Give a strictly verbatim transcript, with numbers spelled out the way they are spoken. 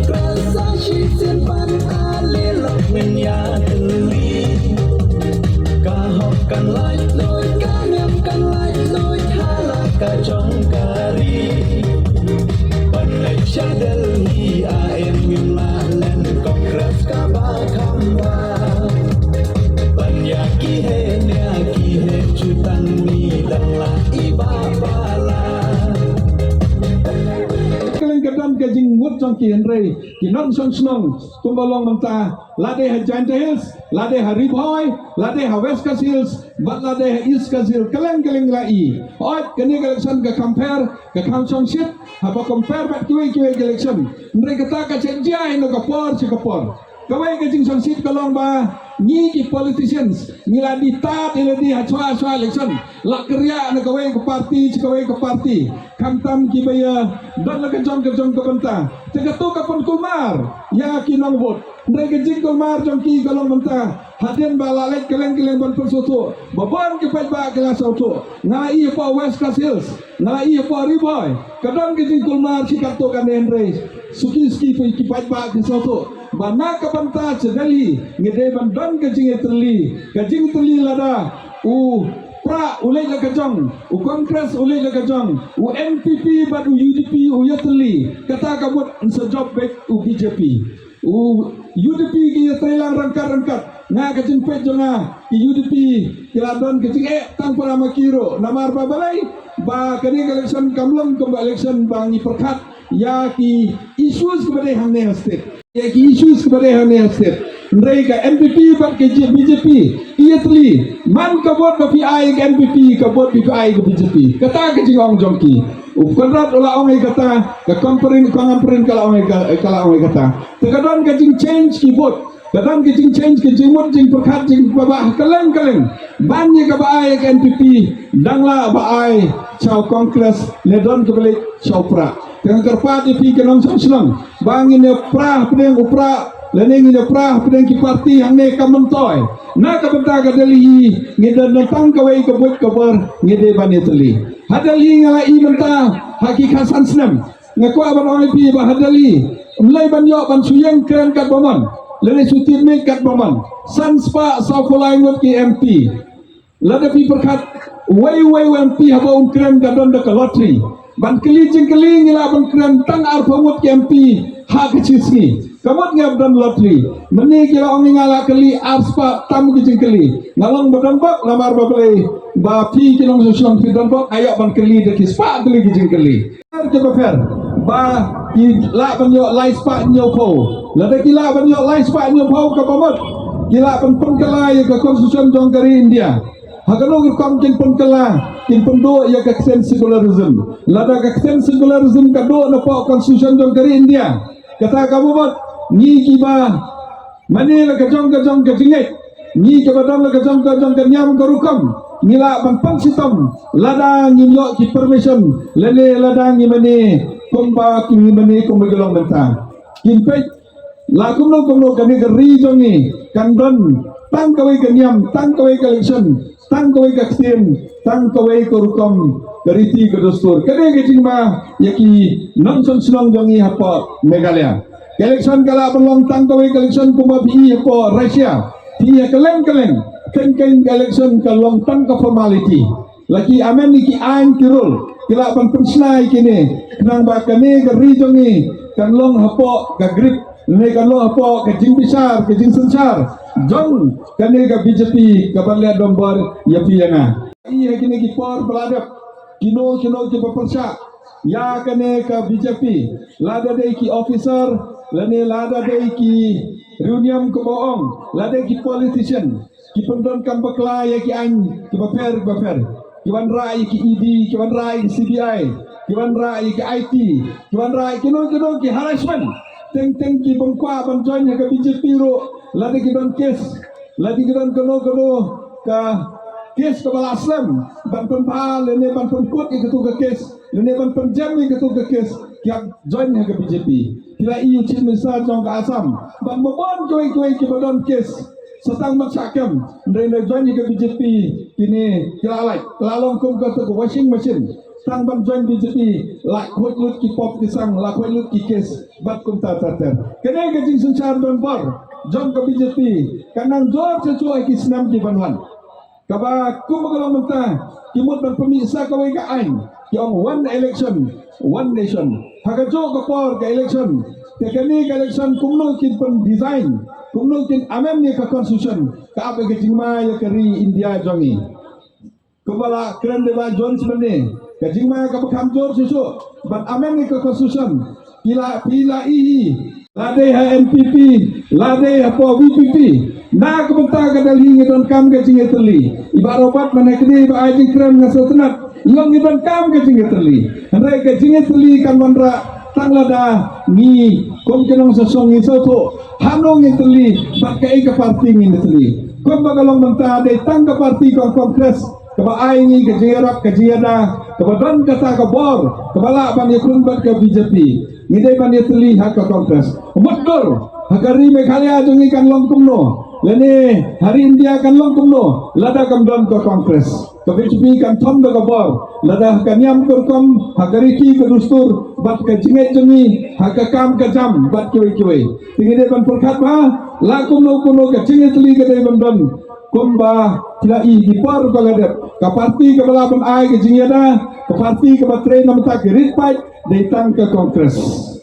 Ka sa shisien ban ale lok ngin ïa tylli. Ka hok kan lait luid, ka niam kan lait luid, ha la ka jong ka ri. Ban leit sha Delhi, a em ngim lah len, Congress kaba kham bha. Ban ïa ki heh nia ki heh jutang, ngi dang lah i ba palat. Kylleng ka don ka jingmut jong ki, hynrei ki nongshong shnong kumba long mynta, lade ha Jaintia Hills, lade ha Ri Bhoi, lade ha West Khasi Hills, bad lade ha East Khasi Hills, kylleng kylleng la i. Hooid, kane ka election ka compare, ka kham shongshit haba compare bad kiwei kiwei ka election. Hynrei kata ka jia hi na ka por sha ka por. Kawei ka jingshongshit ka long ba ngi ki politicians ngi la die tad ïa lade ha shuwa shuwa election, la kyrïah na kawei ka party sha kawei ka party, khamtam kiba ïa don la ka jong ka jong ka bynta. Te kato ka pynkulmar ïa ki nongvote. Hynrei ka jingkulmar jong ki ka long mynta, hadien ba la leit kylleng kylleng ban pynsngewthuh, ba bun ki paidbah ki la sngewthuh. Nga i hapoh West Khasi Hills, nga i hapoh Ri Bhoi, ka don ka jingkulmar shi katto katne, hynrei suki suki ki paidbah ki sngewthuh ba na ka bynta sha Delhi ngi dei ban don ka jingïatylli. Ka jingïatylli lada u Prah u leit la ka jong, u Congress u leit la ka jong, u N P P bad u U D P u ïatylli, kata ka mut yn sa jop beit u B J P. U U D P ki ïatreilang ryngkat ryngkat. Nga ka jingpeit jong nga, ki U D P ki la don ka jingeh tang para ma ki ruh. Namar ba balei? Ba kane ka election kam long kumba election ba ngi pyrkhat ïa ki issues kiba dei hangne ha state. Ïa ki issues kiba dei hangne ha state. Hynrei ka N P P bad ka J-, B J P ki ïatylli. Man ka vote ba phi ai ka N P P, ka vote ba phi ai ka B J P. Kata ka jingong jong ki. U Conrad u la ong ïa kata, ka Ampareen, ka Ampareen ka la ong ïa ka, ka la ong ïa kata. Te ka don ka jingchange ki vote, ka don ka jingchange ki jingmut jingpyrkhat jingpaba ha kylleng kylleng. Ban ïa kaba ai ka N P P, dang lah ba ai sha u Congress, ne don kaba leit sha u Prah. Te nga kyrpad ïa phi ki nongshong shnong ba ngin ïa Prah hapdeng u Prah, lane ngin ïa Prah hapdeng ki party hangne kam myntoi. Na ka bynta ka Delhi ngi don tang kawei ka buit ka bor, ngi dei ban ïatylli. Ha Delhi nga la i mynta ha ki khatsan snem. Nga kwah ban ong ïa phi ba ha Delhi ym lei ban ïoh ban shu ïeng kren katba mon, lane shu tied mic katba mon. San spah sawphew lai ngut ki M P. Lada phi pyrkhat, uwei uwei u M P haba un kren ka don da ka lottery. Ban kylli jingkylli ngi lah ban kren tang arphew ngut ki M P ha ka shi sngi. Ka mut ngi hap don lottery. Mynne ki la ong ïa nga la kylli ar spah tam ki jingkylli. Nga long ba don bok namar ba balei? Ba phi ki nongshong shnong phi don bok, nga ïoh ban kylli da ki spah tylli ki jingkylli. Pher kiba pher, ba ki lah ban ïoh lai spah hynñiewphew. Lada ki lah ban ïoh lai spah hynñiewphew kaba mut, ki lah ban pynkylla ïa ka constitution jong ka ri India. Ha kano ka rukom kin pynkylla? Kin pynduh ïa ka ktien secularism. Lada ka ktien secularism ka duh napoh constitution jong ka ri India, kata kaba mut ngi kiba mane la ka jong ka jong ka jingngeit, ngi kiba don la ka jong ka jong ka niam ka rukom, ngi lah ban pynshitom lada ngim ïoh ki permission, lane lada ngi mane kumba ngi mane kumba ki long mynta. Kin peit la kumno kumno kane ka ri jong ngi kan don tang kawei ka niam, tang kawei ka election, tang kawei ka ktien, tang kawei ka rukom, ka riti ka dustur. Kane ka jingma ïa ki nongshong shnong jong ngi hapoh Meghalaya. Ka election ka lah ban long tang kawei ka election kumba phi i hapoh Russia. Phi i ha kylleng kylleng. Keiñ keiñ ka election ka long tang ka formality. La ki amend ïa ki aiñ ki rule, ki lah ban pynshna ïa kine, khnang ba kane ka ri jong ngi kan long hapoh ka grip, ne kan long hapoh ka jingbishar, ka jingsynshar jong kane ka B J P kaban leh donbor ïa phi ïa nga. Ïa kine ki por ba la dep, kino kino kiba pyrshah ïa kane ka B J P, lada dei ki officer, lane lada dei ki riewniam kaba ong, lada dei ki politician, ki pyndonkam bakla ïa ki aiñ kiba pher kiba pher. Ki wanrah ïa ki E D, ki wanrah ïa ki C B I, ki wanrah ïa ki I T, ki wanrah ïa kino kino ki harassment. Teng teng ki bym kwah ban join ha ka B J P ruh, lada ki don case, lada ki don kano kano ka case kaba la slem ban pynbha lane ban pynkut ïa katu ka case, lane ban pynjem ïa katu ka case, ki hap join ha ka B J P. Ki la i u Chief Minister jong ka Assam bad ma bun kiwei kiwei kiba don case. Sa tang mat sa kem, hynrei lada join ïa ka B J P, kine ki la lait, ki la long kum katu ka washing machine. Tang ban join B J P la khuid lut ki pop ki sang, la khuid lut ki kes bad kumta ter ter. Kane ka jingsynshar don bor jong ka B J P ka nang jur shuh shuh ha ki snem ki ban wan. Kaba kum ka long mynta ki mut ban pynmih sa kawei ka aiñ, ki ong one election, one nation. Ha kajuh ka por ka election, te kane ka election kumno kin pyn design, kumno kin amend ïa ka constitution, ka ap ïa ka jingma ïa ka ri India jong ngi. Kumba la kren da i Bah Jones mynne, ka jingma kaba kham jur shuh shuh ban amend ïa ka constitution. Phi la, phi la i, i la dei ha N P P, la dei hapoh V P P. Na ka bynta ka Delhi ngi donkam ka jingïatylli. I Bah Robert mynne kane ba ai jingkren nga sngewtynnat, i ong ngi donkam ka jingïatylli. Hynrei ka jingïatylli kan wanrah tang lada ngi kum ki nongshong shnong ngi sngewthuh hano ngin tylli bad kaei ka parti ngin tylli. Kumba ka long mynta dei tang ka parti ka Congress kaba ai ngi ka jingïarap ka jingïada, kaba don kata ka bor kaba lah ban ïakhun bad ka B J P. Ngi dei ban ïatylli ha ka Congress. Mutdur ha ka ri Meghalaya jong ngi kan long kumno, lane ha ri India kan long kumno lada kam don ka Congress. Ka B J P kan thom da ka bor lada ha ka niam ka rukom, ha ka riti ka dustur bad ka jingngeit jong ngi, ha ka kam ka jam bad kiwei kiwei. Te ngi dei ban pyrkhat ba la kumno kumno ka jingïatylli ka dei ban don. Kumba phi la i ki por ba la dep, ka parti kaba lah ban ai ka jingïada, ka parti kaba trei na bynta ki rit paid dei tang ka Congress.